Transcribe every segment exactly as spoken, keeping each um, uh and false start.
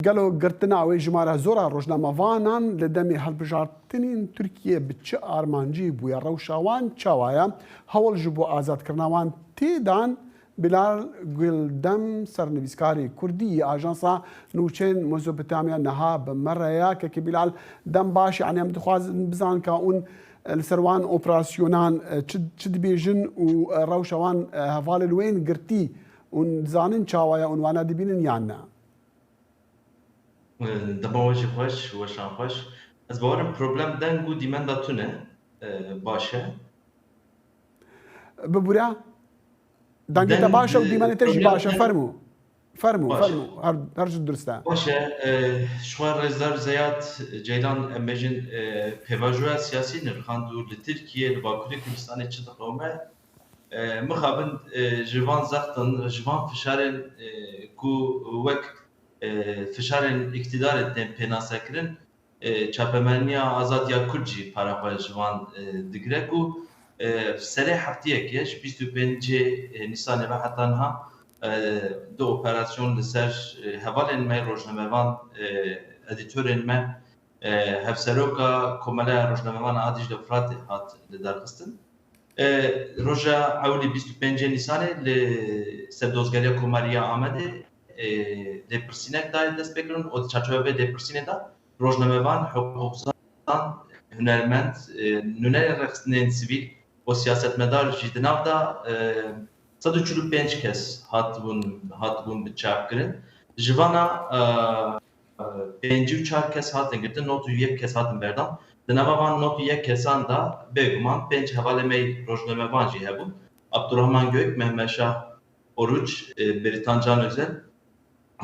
Gelo girtina wê jimara zora rojnamevanan li demê hilbijartinên Tirkiyê bi çi armancî bûye? Rewşa wan çawa ye? Hewl ji bo azadkirina wan tê dan? Bilal Guldem, sernivîskarê kurdî yê Ajansa Nûçeyên Mezopotamya niha bi me re ye. Kekê Bilal, dem baş e. Yanî em dixwazin bizanin ka hûn, e, li ser wan operasyonan, e, çi, çi dibêjin û, e, rewşa wan, e, hevalên wê yên girtî hûn dizanin çawa ye, hûn wana dibînin yan ne? Dema we jî xweş, weşan xweş. Ez bawerim problem deng û dîmenda tune, e, baş e. Bibûre. Dengê te Deng, baş e û e, dîmenê te jî problem baş e. deng Fermû. Fermû, Baş e. fermû. Her, her ji durist e. Baş e, e, ji xwe rêzdar Zeyat Ceylan, em bêjin, e, pêvajoya siyasî nirxand û li Tirkiye, li Bakurê Kurdistanê çi diqewime. E, mixabin, e, ji van zextin, ji van fişarên, e, ku wek, e, fişarên îktidarê tên pênasekirin, e, çapemeniya azad ya Kurd jî para xwe ji van, e, digire ku, e, serê heftiyekê ji bîst û pêncê Nîsanê ve heta niha, e, du operasyon li ser, e, hevalên me rojnamevan, e, edîtorên me, e, hevseroka Komeleya Rojnamevan a Dîcle Firatê hat lidarxistin. E, roja ewlî bîst û pêncê Nîsanê li ser dozgeriya Komariya Amedê, e, lêpirsînek daye destpêkirin û di çarçoveya vê lêpirsînê de rojnamevan, hiqûqzan, hunermend, e, nûnerên rêxistinên sivîl û siyasetmedar jî di nav de, e, sed û çil û pênc kes hatibûn, hatibûn binçavkirin. Ji vana, e, pêncî û çar kes hatin girtin, nod û yek kes hatin berdan. Di nava van nod û yek kesan de bêguman pênc hevalê me yî rojnamevan jî hebûn. Abdurrahman Gök, Mehmet Şah Oruç, e, Bêrîtan Can Özel,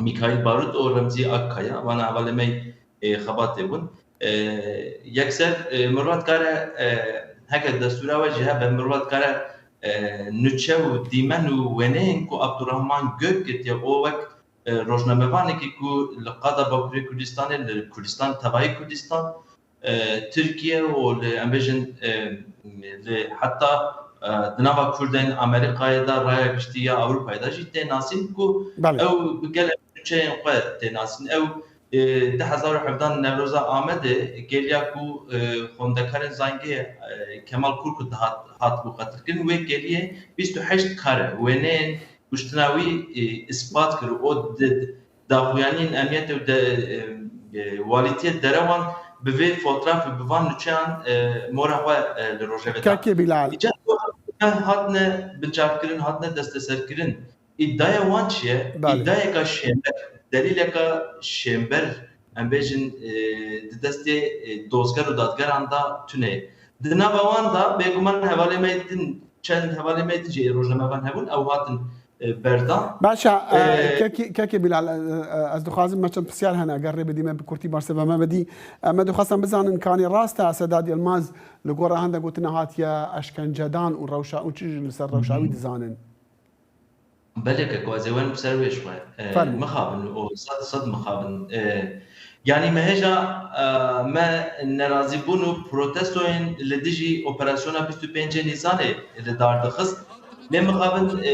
Mîkaîl Barut û Remzî Akkaya, vana hevalê me yî, e, xebatê bûn. E, yekser, e, mirov dikare, e, heke destûra we jî hebe, mirov dikare, e, nûçe û dîmen û wêneyên ku Abdurrahman Gök girtiye, o wek e, rojnamevanekî ku li qada Bakurê Kurdistanê, li Kurdistan, tevayî Kurdistan, e, Tirkiye û li, em bêjin, e, li heta, e, di nava Kurdên Amerîkayê de, raya giştî ya Ewropayê de jî tê nasîn ku Belê. ew bi gelek nûçeyên xwe tê nasîn. Ew, e, du hezar û hevdeh Newroza Amedê geliya ku, e, xwendekarên zangê, e, Kemal Korkut dihat, hatibû qetilkirin, wê geliyê bîst û heşt kare wêneyên kuştina wî, e, îspat kir û di daxuyaniyên emniyetê û de, e, e, walîtiyê derewan bi vê fotrafê, bi van nûçeyan, e, mora xwe, e, li rojevê da. Kekê Bilal. Îcar hatine binçavkirin, hatine desteserkirin. Îdaya wan çi ye? Belê. Îdayeka şênber, delîleka şênber, em bêjin, e, di destê, e, dozger û dadgeran de tune ye. Di nava wan de bêguman hevalê me din, çend hevalê me din jî ê rojnamevan hebûn, ew hatin, e, berdan. Baş e, e, E, kekî, kekî Bilal, e, e, ez dixwazim me çend pisyar hene, eger rê bidî me bi kurtî bersiva me bidî. E, me dixwestem bizanin, kanî rast e, Sedat Yilmaz li gora hende gotina hatiye eşkencedan û rewşa, û çi li ser rewşa wî dizanin? Belê keko, ez ê werim ser wê ji xwe. E, Fermo. Mixabin û sed sed mixabin. E, yanî me hêja, e, me nerazîbûn û protestoyên li dijî operasyona bîst û pêncê Nîsanê li dar dixist. Lê mixabin, e,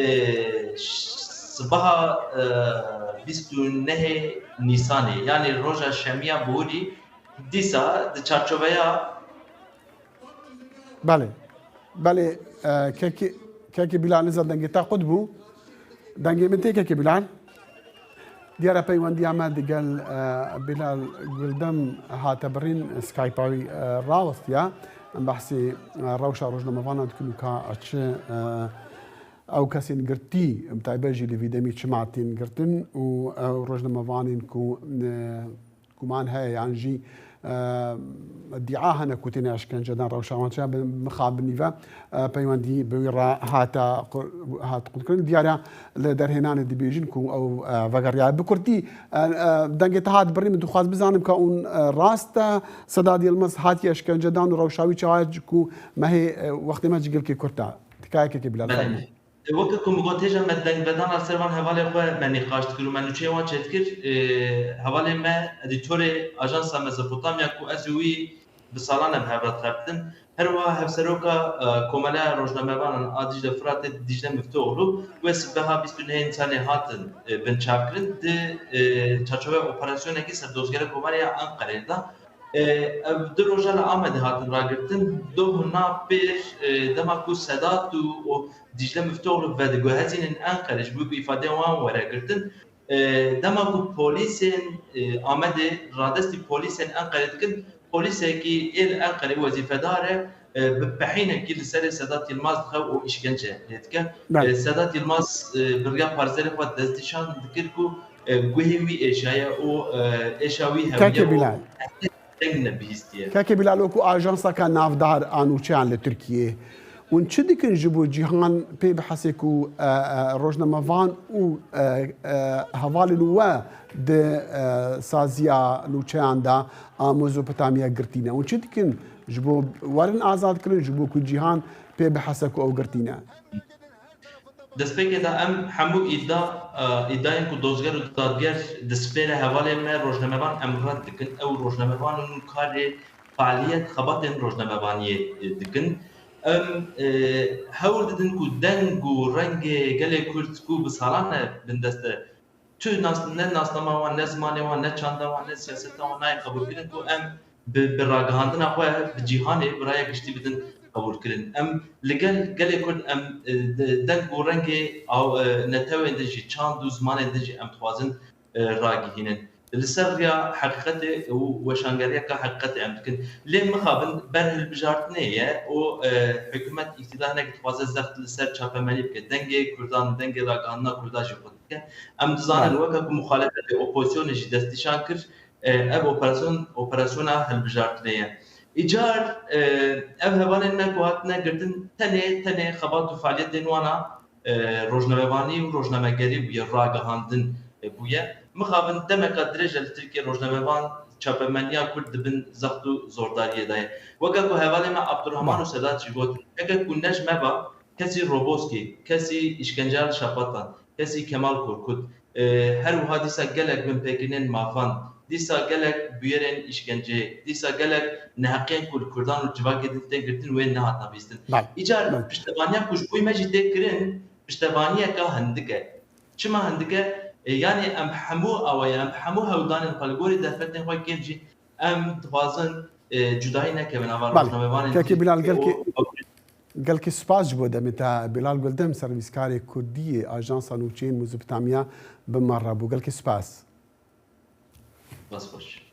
ş-, sibaha, e, bîst û nehê Nîsanê, yanî roja şemiya bihurî, dîsa di çarçoveya Belê. Belê, e, kekî, kekî Bilal, niza dengê te qut bû. Dengê min tê, kekî Bilal. Diyar e peywendiya me digel, e, Bilal Guldem hate birîn, Skype-a wî, e, rawestiya. Em behsê, e, rewşa rojnamevanan dikin û ka çi, e, ew kesên girtî, bi taybet jî li vî demî çima tên girtin û ew rojnamevanên ku, e, guman heye yan jî, e, îdia hene ku têne eşkencedan rewşa wan çi ye, bi mixabinî ve, e, peywendî bi wî re hate qu-, hat qutkirin. Diyar e li derhênanê dibêjin ku ew, e, vegeriyaye. Bi kurtî, e, e, dengê te hat birî, min dixwaz bizanim ka hûn, e, rast e, Sedat Yilmaz hatiye eşkencedan û rewşa wî çawa ye ku me hê, e, wextê me ji gilkê kurt e. Tikayekekê Bilal Belê. Fermo. Weke ku min got, hêja me dengvedana li ser van hevalê xwe me nîqaş dikir û me nûçeyê wan çêdikir. Ê, hevalê me, edîtorê Ajansa Mezopotamya ku ez û wî bi salan e bi hev re dixebtin, Her wiha Hevseroka, e, Komeleya Rojnamevanan a Dîcle Firatê Dîcle Miftîoğlu wê sibeha bîst û nehê Nîsanê hatin, e, binçavkirin di, e, çarçoveya operasyonekî ser dozgera Komarê ya Enqereyê de. E, ev du roja li Amedê hatin ragirtin. Doh û nav pêr, e, dema ku Sedat û, û Dîcle Miftîoğlu vediguhezînin Enqerê ji bo ku îfadeyên wan were girtin, e, dema ku polîsên, e, Amedê radestî polîsên Enqerê dikin, polîsekî ê li Enqerê wezîfedar e, e, bi pehînekî li serê Sedat Yilmaz dixe û îşkence lê dike. Belê. E, Sedat Yilmaz, e, bi riya parêzerê xwe destnîşan dikir ku, e, guhê wî êşaye û, e, êşa wî Keke hewiye û Bilal. Deng nebihîstiye. Keke Bilal, wekî ajansaka navdar a nûçeyan li Tirkiyê, hûn çi dikin ji bo cîhan pê bihese ku, e, e, rojnamevan û, e, e, hevalên we di, e, saziya nûçeyan de a Mezopotamya girtî ne? Hûn çi dikin ji bo werin azadkirin, ji bo ku cîhan pê bihese ku ew girtî ne? Destpêkê de em hemû îda, e, îdayên ku dozger û dadger dispêre hevalên me rojnamevan, em red dikin. Ew rojnamevan in û karê fealiyet, xebatên rojnamevaniyê, e, dikin. Em, e, hewl didin ku deng û rengê gelê Kurd ku bi salan e bindest e, tu nas-, ne nasnama wan, ne zimanê wan, ne çanda wan, ne siyaseta wan nayê qebûlkirin ku em bi, bi ragihandina xwe bi cîhanê, bi raya giştî bidin qebûlkirin. Em li gel, gelê Kurd em, e, de-, deng û rengê aw, e, netewên din jî, çand û zimanên din jî em dixwazin, e, ragihînin. Li ser riya heqîqetê û weşangeriyeka heqîqetê em dikin. Lê mixabin ber hilbijartinê ye û, e, hikûmet, îktidar hinek dixwaze zext li ser çapemenî bike. Dengê Kurdan, dengê ragihandina Kurda jî xwe dike. Em dizanin Belê. weke ku muxalefetê, opozisyonê jî destnîşan kir, e, ev operasyon, operasyona hilbijartinê ye. Îcar, e, ev hevalên me ku hatine girtin, tenê, tenê xebat û faaliyetên wana, e, rojnamevanî û rojnamegerî bûye, ragihandin, e, bûye. Mixabin demeka dirêj e li Tirkiye rojnamevan, çapemeniya Kurd di bin zext û zordariyê de ye. Weke ku hevalê me Abdurrahman Ba. û Sedat jî gotin, heke ku ne ji me ba, kesî Roboskî, kesî îşkenceya li Şapatan, kesî Kemal Korkut, e, her wiha dîsa gelek binpêkirinên mafan, dîsa gelek bûyerên îşkenceyê, dîsa gelek neheqiyên ku li Kurdan û civakê din tên girtin wê nehatine bîstin. Belê, Îcar belê. piştevaniya ku ji bo me jî tê kirin, piştevaniyeka hindik e. Çima hindik e? E, yanî em hemû awaya, em hemû hewldanên xwe li gorî derfetên xwe kêm jî em dixwazin, e, cudayî nekeve nava Belê. rojnamevanên Kekê din Bilal, û gelkî, gelkî spas ji bo demê te. Bilal Guldem, servîskarê Kurdî yê Ajansa Nûçeyên Mezopotamya, bi me re bû. Gelkî spas. Bas xweş.